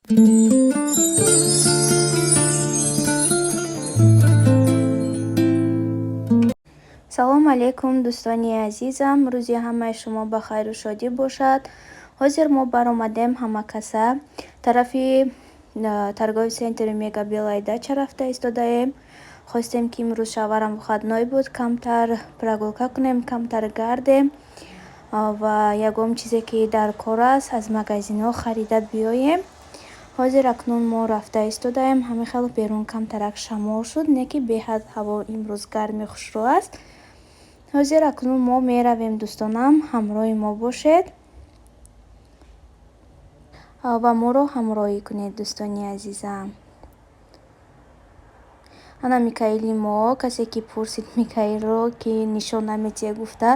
Салом алейкум, дӯстони азизам, рӯзи ҳамаи шумо ба хайру шодӣ бошад. Ҳозир мо баромадем ҳамакаса тарафи торговый центри Мега Белая Дача рафта истодаем. Хостем, ки имрӯз шавҳарам выходной буд, камтар прогулка кунем, камтар гардем ва ягон чизе, ки дар кор аст, аз магазинҳо харида биёем. Ҳозир акнун мо рафта истодаем. Ҳамин хел берун камтарак шамол шуд, не ки беҳад ҳаво имрӯз гарми хушрӯ аст. Ҳозир акнун мо меравем, дӯстонам, ҳамроҳи мо бошед ва моро ҳамроҳӣ кунед, дӯстони азизам. Ана Микаили мо, касе ки пурсид Микаилро, ки нишон наметиҳе гуфта,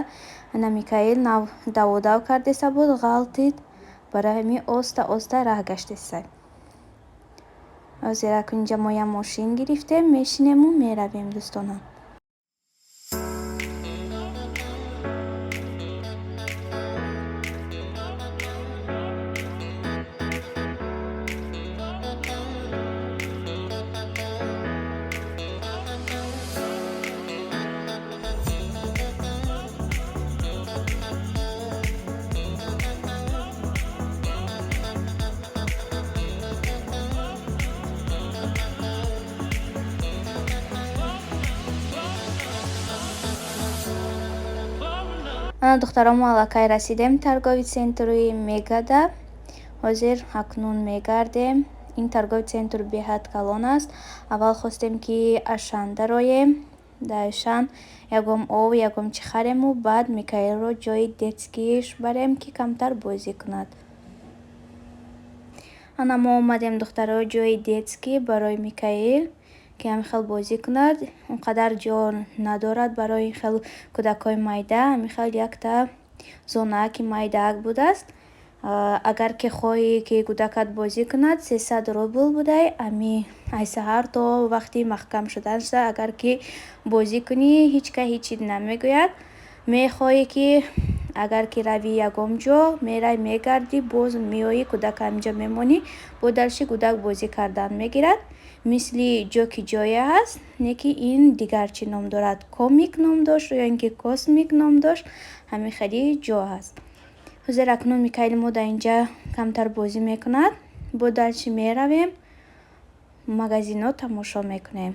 ана Микаил нав даводав кардеса буд, ғалтид, барои ҳамин оста оста раҳ гаштеса. Ҳозир акнун инҷа мо як мошин гирифтем, мешинему меравем, дӯстонам. Ана, духтаро, мо аллакай расидем торговый центри Мегада. Ҳозир акнун мегардем. Ин торговый центр беҳад калон аст. Аввал хостем, ки Ашан дароем, дар Ашан ягон ов, ягон чӣ харему, баъд Микаилро ҷои детскийш барем, ки камтар бозӣ кунад. Ана мо омадем, духтаро, ҷои детский барои Микаил, ки ҳамин хел бозӣ кунад. Он қадар ҷо надорад барои ин хел кӯдакҳои майда, ҳамин хел якта зонаак майдаак будааст. Агар ки хоҳӣ, ки кӯдакат бозӣ кунад, 300 рубл будай. Ами ай саҳар то вақти маҳкам шуданашда агар ки бозӣ кунӣ, ҳеҷ кас ҳеҷ чиз намегӯяд. Мехоҳӣ, ки агар ки равӣ ягон ҷо, меравӣ, мегардӣ, боз меоӣ, кӯдака ҳаминҷо мемонӣ, бо дальше кӯдак бозӣ кардан мегирад. Мисли ҷо ки ҷое ҳаст, не ки ин дигар чӣ ном дорад, Комик ном дошт ё ин ки Космик ном дошт, ҳамин хели ҷо ҳаст. Ҳозир акнун Микаили мо дар инҷа камтар бозӣ мекунад, бо дальше меравем, магазинҳо тамошо мекунем.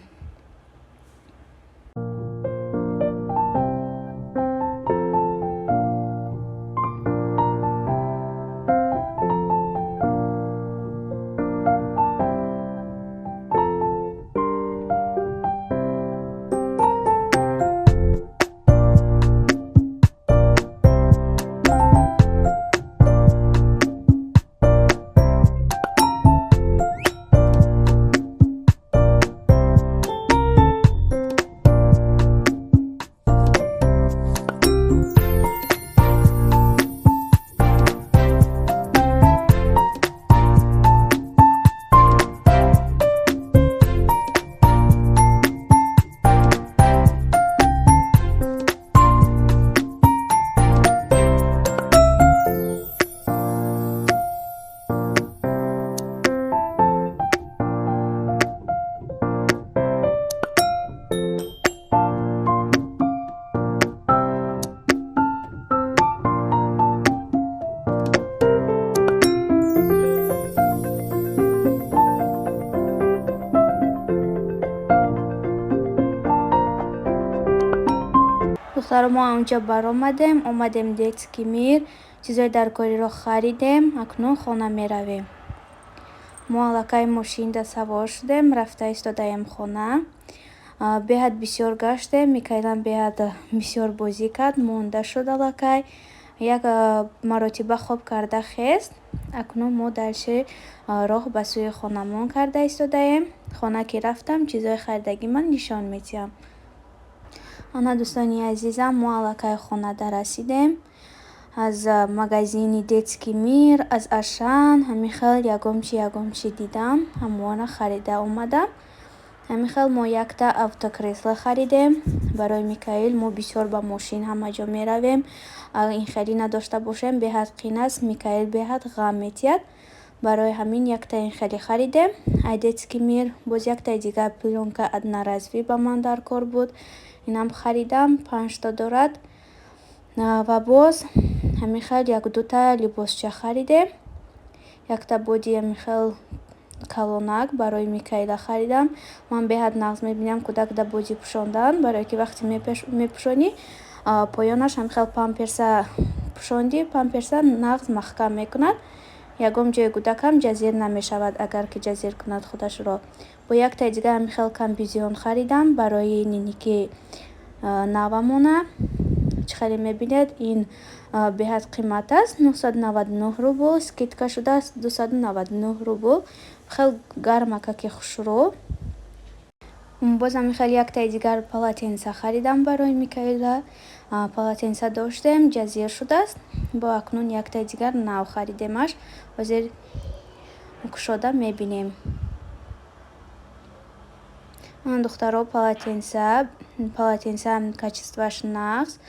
Духтаро, мо онҷо баромадем, омадем Детский мир, чизои даркориро харидем, акнун хона меравем. Мо аллакай мошинда савор шудем, рафта истодаем хона. Беҳад бисёр гаштем, Микаилам беҳад бисёр бозӣ кард, монда шуд аллакай. Як маротиба хоб карда хест. Акнун мо дальше роҳ ба сӯи хонамон карда истодаем. Хона ки рафтам, чизои харидагӣ ман нишон медиҳам. Ана, дӯстони азизам, мо аллакай хонада расидем. Аз магазини Детский мир, аз Ашан ҳамин хел ягон чи, ягон чи дидам, ҳаморо харида омадам. Ҳамин хел мо якта автокресло харидем барои Микаил. Мо бисёр ба мошин ҳама ҷо меравем. Ин хеле надошта бошем, беҳад қин аст. Микаил беҳад ғам метиҳад. Барои ҳамин якта ин хеле харидем. Ай Детский мир боз яктаи дигар плёнка одноразовый ба ман дар кор буд. Инам харидам, панҷта дорад. Ва боз ҳамин хел як-дута либосча харидем. Якта боди ҳамин хел калонак барои Микаила харидам. Ман беҳад нағз мебинам кӯдак дар боди пӯшондан, барое ки вақте мепӯшонӣ, поёнаш ҳамин хел памперса пӯшондӣ, памперса нағз маҳкам мекунад. Ягон ҷои кӯдакам ҷазир намешавад, агар ки ҷазир кунад худашро. Бо яктаи дигар ҳамин хел комбинезон харидам барои ниники навамона. Чӣ хеле мебинед, ин беҳад қимат аст, 999 рубл, скидка шудааст, 299 рубл. Хел гармакаки хушрӯ. Боз ҳамин хел яктаи дигар полотенца харидам барои Микаила. Полотенца доштем, ҷазир шудааст. Бо акнун яктаи дигар нав харидемаш. Ҳозир кушода мебинем. Духтаро, полотенца, полотенцаам качествоаш нағз.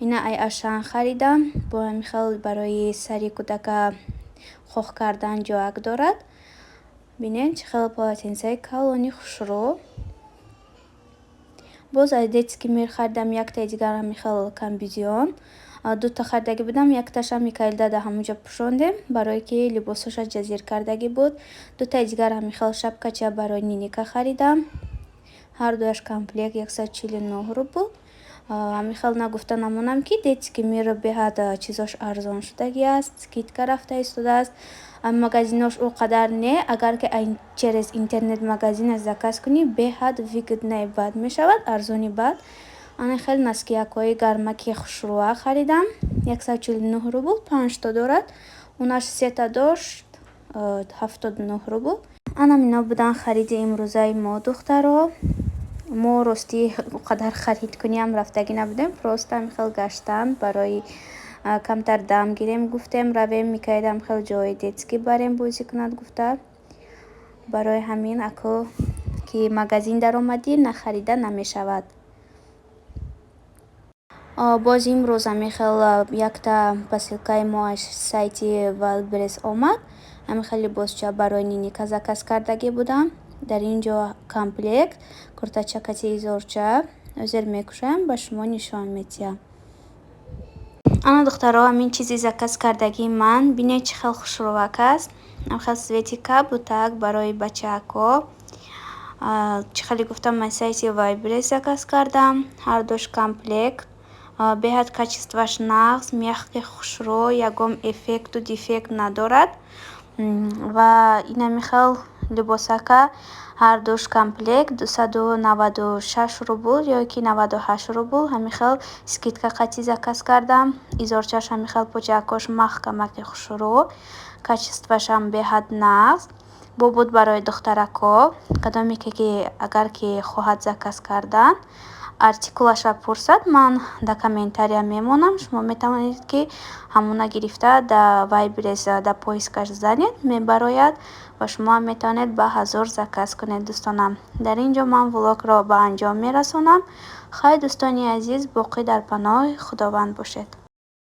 Ина ай Ашан харидам. Бо ҳамин хел барои сари кӯдака хоҳ кардан ҷоак дорад. Бинед, чӣ хел полотенцаи калони хушрӯ. Боз аз Детский мир харидам яктаи дигар ҳамин хел комбинезон. Дута харидагӣ будам, якташа Микаилда дар ҳамонҷо пӯшондем, барое ки либосҳоша ҷазир кардагӣ буд. Дутаи дигар ҳамин хел шапкача барои ниника харидам. Ҳар дуяш комплект 149 рубл. Ҳамин хел нагуфта намонам, ки Детский мир беҳад чизош арзон шудагӣ аст, скидка рафта истодааст. Магазинош ӯ қадар не, агар ки через интернет магазинаш заказ кунӣ, беҳад выгодный бад мешавад, арзони бад. Ана хел носкиякҳои гармаки хушрӯа харидам. 149 рубл, панҷто дорад. Унаш сета дошт, 79 рубл. Ана мино буданд хариди имрӯзаи мо, духтаро. Мо ростӣ қадар харидкуниам рафтагӣ набудем, просто ҳамин хел гаштан барои камтар дам гирем гуфтем, равем, Микаилам хел ҷои детский барем, бозӣ кунад гуфта. Барои ҳамин аку ки магазин даромадӣ, нахарида намешавад. Боз имрӯз ҳамин хел якта посылкаи мо аз сайти Wildberries омад. Ҳамин хел либосча барои ниника заказ кардагӣ будам. Дар ин ҷо комплект куртача кати изорча. Ҳозир мекушоям, ба шумо нишон медиҳам. Ана, духтаро, ҳамин чизи заказ кардагии ман. Бинед, чӣ хел хушрӯвак аст. Ҳамин хел цвети кабутак барои бачаакҳо. Чӣ хеле гуфтам, аз сайти Wildberries заказ кардам. Ҳар душ комплект. Беҳад качествоаш нағз, мягкий, хушрӯ, ягон эффекту дефект надорад. Ва ин ҳамин хел либосака ҳардуш комплект 296 рубл ё ки 98 рубл, ҳамин хел скидка қатӣ заказ кардам. Изорчааш ҳамин хел почаакҳош маҳкамаки хушрӯ, качествоашам беҳад нағз. Бо буд барои духтаракҳо, кадоме ки агар ки хоҳад заказ кардан, артикулаша пурсад, ман дар комментария мемонам. Шумо метавонед, ки ҳамона гирифта, дар Wildberries дар поискаш занед, мебарояд ва шумоам метавонед ба ҳазор заказ кунед. Дӯстонам, дар ин ҷо ман влогро ба анҷом мерасонам. Хайр, дӯстони азиз, боқӣ дар паноҳи Худованд бошед.